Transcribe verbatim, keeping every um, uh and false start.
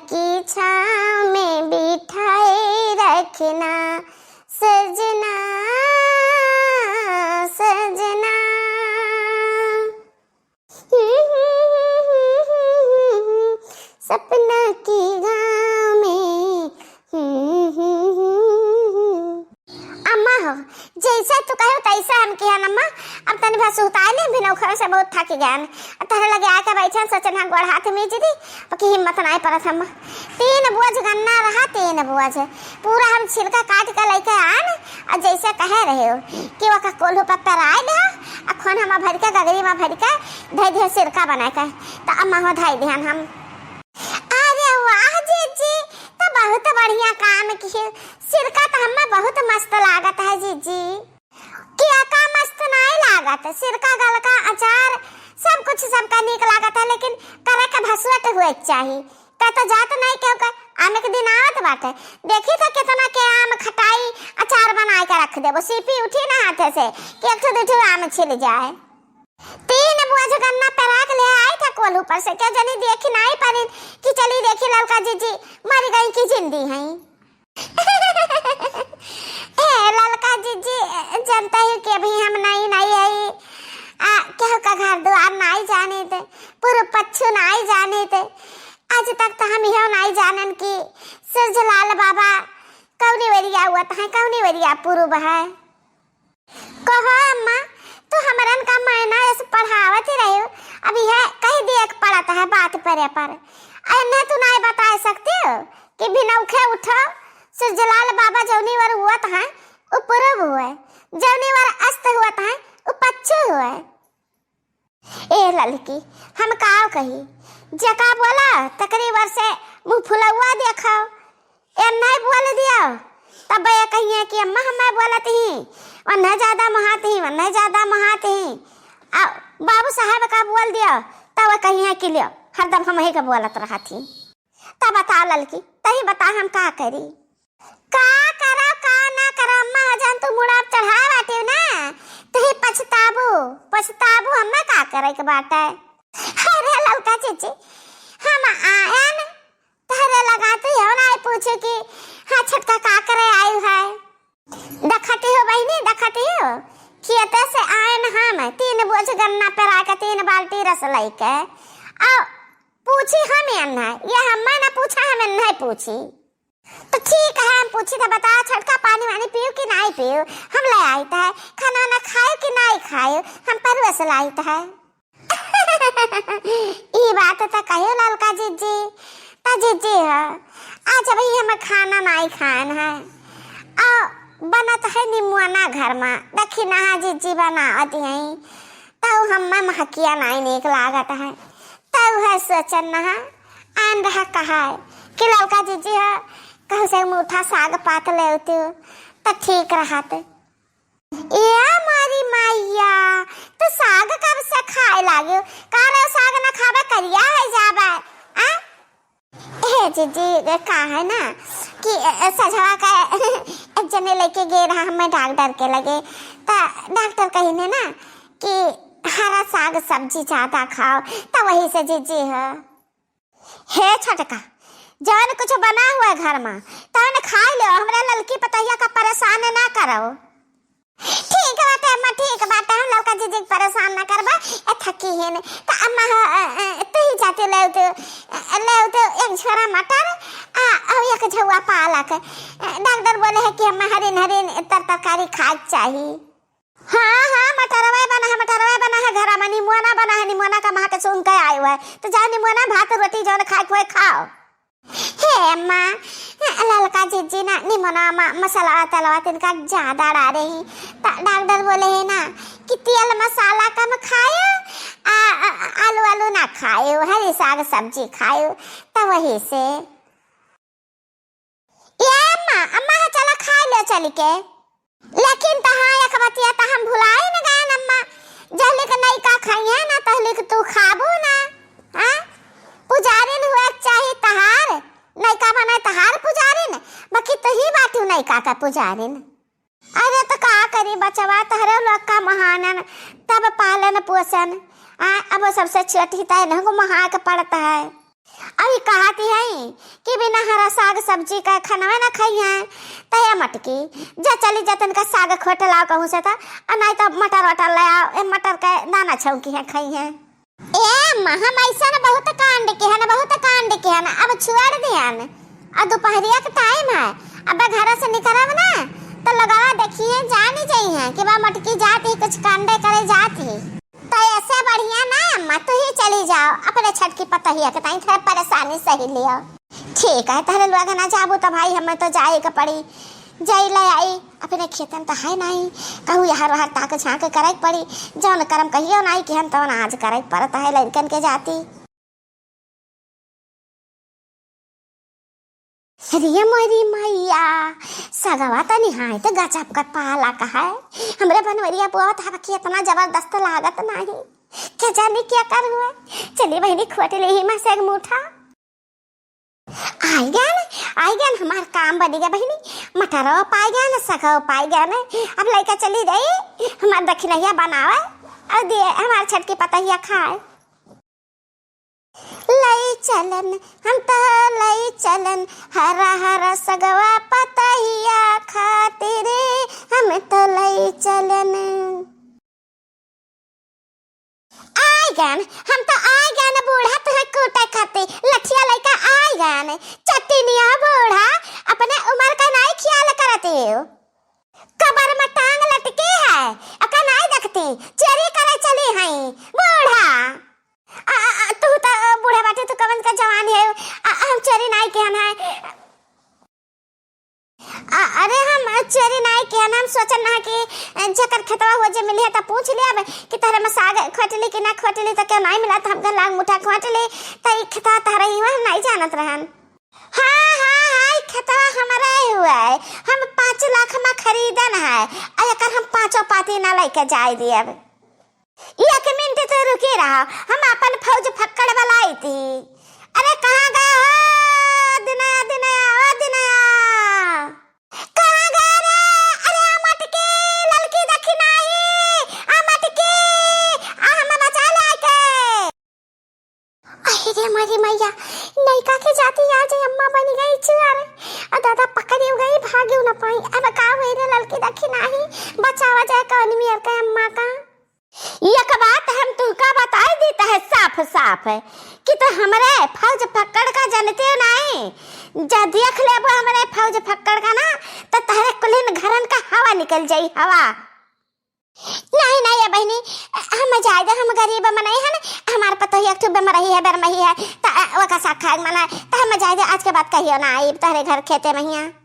की छाँव में बिठाए रखना सजना, सजना। सपना की गाँव में। अम्मा हो, जैसे तू कहो तैसे हम किहन अम्मा। अब तनी भर सुताए ले, बिनौखर से बहुत थक गए। अब तहरे लगे आके बैठे, सोचन हम गोड़ हाथ मीज दी, बाकी हिम्मत नाई परत अम्मा। तीन बोझ गन्ना रहा, तीन बोझ। पूरा हम छिलका काट के लेके आन, और जैसे कहे रहे हो कि ओका कोल्हू पर पेराए दे, अखन हम भर के गगरी में भर के धै धै सिरका बना के, तो अम्मा हो धै दिहन हम। अरे वाह जीजी, तो बहुत बढ़िया काम किहे। सिरका तो हम्मा बहुत मस्त लागत है जीजी। किया का मस्त नाई लागत, सिरका गलका अचार सब कुछ सबका नीक लागत है, लेकिन करे के भसुआ के हुए के चाही। का तो जात नाई केहू का, आमे के दिन आवत बाटे, देखी तो कितना के आम खटाई अचार बनाए के रख देबो, सीपी उठी ना हाथे से कि एक ठो दू ठो आम छिल जाए। तीन बोझ गन्ना पेरा के ले आई था कोल्हू पर से, क्या जनी देखी नाई पानी कि चली देखी ललका जीजी मर गई कि जिंदी हैं। ए ललका जीजी, जनता ही कि अभी हम नई नई आई, आ केहू का घर दुआर नाई जाने थे, पूर्व पच्छु नाई जाने थे। आज तक तो हम यह नाई जानन कि सूरजलाल बाबा कौनी वरिया हुआ है, कौनी वरिया पूर्व है। कहो अम्मा, तू हमरन का मैना ऐसे पढ़ावत ही रही हो, अब यह कह दिए के पड़त है बात परे पर। एन्ने तू नाई बता सकती हो कि भिनौखे उठो, सूरजलाल बाबा जौनी वर हुअत हैं, उ पूरब हुए, जौनी वर अस्त हुअत हैं, उ पच्छु हुए। ए ललकी, हम का कही, जेका बोला तकरी वर से मुँह फुलौआ देखाओ। ए नहीं बोल दिया, तब ये कहिए कि अम्मा हमें बोलत ही, वन्ने ज्यादा महात ही, वन्ने ज्यादा महात ही। आ बाबू साहब का बोल दिया, तब वो कहिए कि लियो, हरदम हम ही का बोलत रहत ही। तब बता ललकी, तही बता हम का करी? का करो, का ना करो, अम्मा, जन तू मुड़ा चढ़ाए बाटे ना, तही पछताबू, पछताबू, हमें का करे के बाटे? अरे ललका जीजी, हम आयन, तहरे लगा तू हो ना पूछे कि हाँ छोटका का करे आयु है। देखती हो बहिनी, देखती हो, खेते से आयन हम, तीन बोझ गन्ना पेरा के, तीन बाल्टी रस लइके, आ पूछी हम एन्हे, ये हमें ना पूछा, हम एन्हे पूछी। तो ठीक है, हम पूछी था, बताओ छोटका पानी वानी पीऊ कि नाई पीऊ, हम ले आइत है, खाना वाना खाए कि नाई खाए, हम परुआ से लाइत है। ई बात त कहियो ललका जीजी, त जीजी हो, आज भाई हम खाना नाई खान है। आ बनत है निमुआना घर मा, देखी नहा जीजी बनावत है, तउ हम्मा महकिया नाई नीक लागत है। तउ है सोचन नहा, आन रहा कहा है कि ललका जीजी हो, कहूँ से मुठा साग पात लेवती, त ठीक रहत। ए मोरी मैया, तू साग कब से खाए लागे? का रे, साग न खाबे, करिया होइ जाबे, आ? ए जीजी, ए का है ना कि, ए, ए, सझवा का एक जने लेके गे रहा हमें डॉक्टर के लगे, त डॉक्टर कहिने ना कि हरा साग सब्जी ज्यादा खाओ, त वही से जीजी हो। हे छोटका, जौन कुछ बना हुआ है घर मा, तौन खाइ लेव, हमरे ललकी पतोहिया का परेशान ना करो। ठीक बाटे अम्मा, ठीक बाटे, हम ललका जीजी के परेशान ना करबा। ए थकी है न, त अम्मा हो, अ, अ, तू ही जाते लेवते, अ, लेवते एक झोरा मटर, आ, अउ एक झौआ पालक। अ, डॉक्टर बोले है कि अम्मा हरिन हरिन तर तरकारी खाए के चाही। हाँ, हाँ, मटरवा बना है, मटरवा बना है, घरा मा निमोना बना है, निमोना का महा के सुन के आयो है। त जाओ निमोना भात रोटी जौन खाए के होए खाओ। हे अम्मा, ललका जीजी ना निमोना मा मसाला तलवा तिनका ज्यादा डारे ही। त डॉक्टर बोले है ना कि तेल मसाला कम खायो, आ, आ, आलू आलू ना खायो, हरी साग सब्जी खायो, त वही से। ए अम्मा, अम्मा हो चला खाइ ले चलि के। लेकिन तहाँ एक बतिया त हम भुलाइ न गएन अम्मा। जहली के नइका खइहें ना, तहली के तू खाबू ना। हाँ? पुजारिन हुए के चाही तहार। नइका बने तहार पुजारिन, बाकी तू ही बाटू नइका के पुजारिन। अरे त का करी बचवा, तहरे लोग का महानन, तब पालन पोषण। आ, अब सबसे छोटी त इन्हों को महा के पड़त है। अभी कहती है कि बिना हरा साग सब्जी का खाना ना खाई है, तो ये मटकी, जा चली जा तनका साग खोट लाओ कहूँ से तो, और नहीं तो मटर वटर ले आओ, ए मटर के दाना छौंकी है खाई है। ए अम्मा, हम ऐसा न बहुत कांड के है न, बहुत कांड के है न, अब छोड़ दिया न। अब दोपहरिया के टाइम है, अब घर से निकलब ना तो लोगवा देखिए जानी जाई है कि बा मटकी जात ही कुछ कांडे करे जात ही। तो ऐसे बढ़िया ना अम्मा, तू ही चली जाओ अपने छटकी पतोहिया के ताई, थोड़ा परेशानी सही लियो। ठीक है, तहरे लोग ना जाबू तो भाई हमें तो जाए के पड़ी, जाई ले आई। अपने खेतन तो है नहीं, कहूँ यहाँ वहाँ ताक झाँक करे के पड़ी, जौन करम कहियो नहीं कि हम तौन आज करे के पड़त है लड़कन के जाती। अरे मोरी मैया, सगवा त निहायत गजब का पाला का है। हमरे बनवरिया बुआ तो हवा कि इतना जबरदस्त लागत नाही। क्या जाने क्या कर हुआ। चली बहिनी, खोट ले ही में से एक मुठा। आई गया ना, आई गया ना, हमार काम बनी गया बहिनी। मटरो पाई गया ना, सगो पाई गया ना। अब लइका चली जाई, हमार दखिनहिया बनावे, और दिए हमार छटकी पतहिया खाए। लई चलन, हम तो लई चलन, हरा हरा सगवा पतहिया खातिर, हम तो लई चलन। आय गन, हम तो आय गन बूढ़ा तुहे कूटे खातिर, लठिया लइका आय गन, चट्टिनिया बूढ़ा, अपने उमर का नाई ख्याल करते हो। कबर में टांग लटके है, अका नाई देखती, चोरी करे चली हई, बूढ़ा। आ, आ, आ, तू त बूढ़ा बाटे, तू कवन का जवान है, आ, आ, हम चोरी नाई केहन है। आ, अरे हम चोरी नाई केहन, हम सोचन ना कि, अ, जेकर खेतवा हो जे मिली है त पूछ लिया अब कि तहरे में साग खोटली कि ना खोटली, त क्यों नाई मिला, त हम घर लाग मुठा खोटली, त ई खेतवा तहरे ही हुआ, हम नाई जानत रहन। हाँ, हाँ, हाँ, ई खेतवा हमरे हुआ है, हम पाँच लाख में खरीदन है, आ एकर हम पाँचों पाती ना लेके जाए दियब। एक मिनट तो रुके रहा, हम अपन फौज फक्कड़ बलाई थी। अरे कहाँ गए हो दिनया, दिनया, ओ दिनया? कहाँ गए रे? अरे आ मटकी, ललकी दखिनाही, आ मटकी, आ हमें बचा ले आके। अरे रे मोरी मैया, नैका के जाती आज अम्मा बनी गई चुआर। आ दादा पकड़ी गई, भागी न पाई। अब का हुई रे ललकी दखिनाही, बचावा जाए कौन मियर के अम्मा का। एक बात हम तुहका बताई देत है साफ साफ कि तो हमरे फौज फक्कड़ का जनते नाई। जा देख लेबो हमरे फौज फक्कड़ का ना, तो तहरे कुलिन घरन का हवा निकल जाई, हवा। नहीं, नहीं, ए बहिनी, हम जाए दे, हम गरीब मनई हन, हमार पतोहिया एक ठो बेमरही है, बेरमही है, त, अ, ओका साग खाए के मन है, त हम जाए दे, आज के बाद कहियो ना आइब तहरे घर खेते महिया।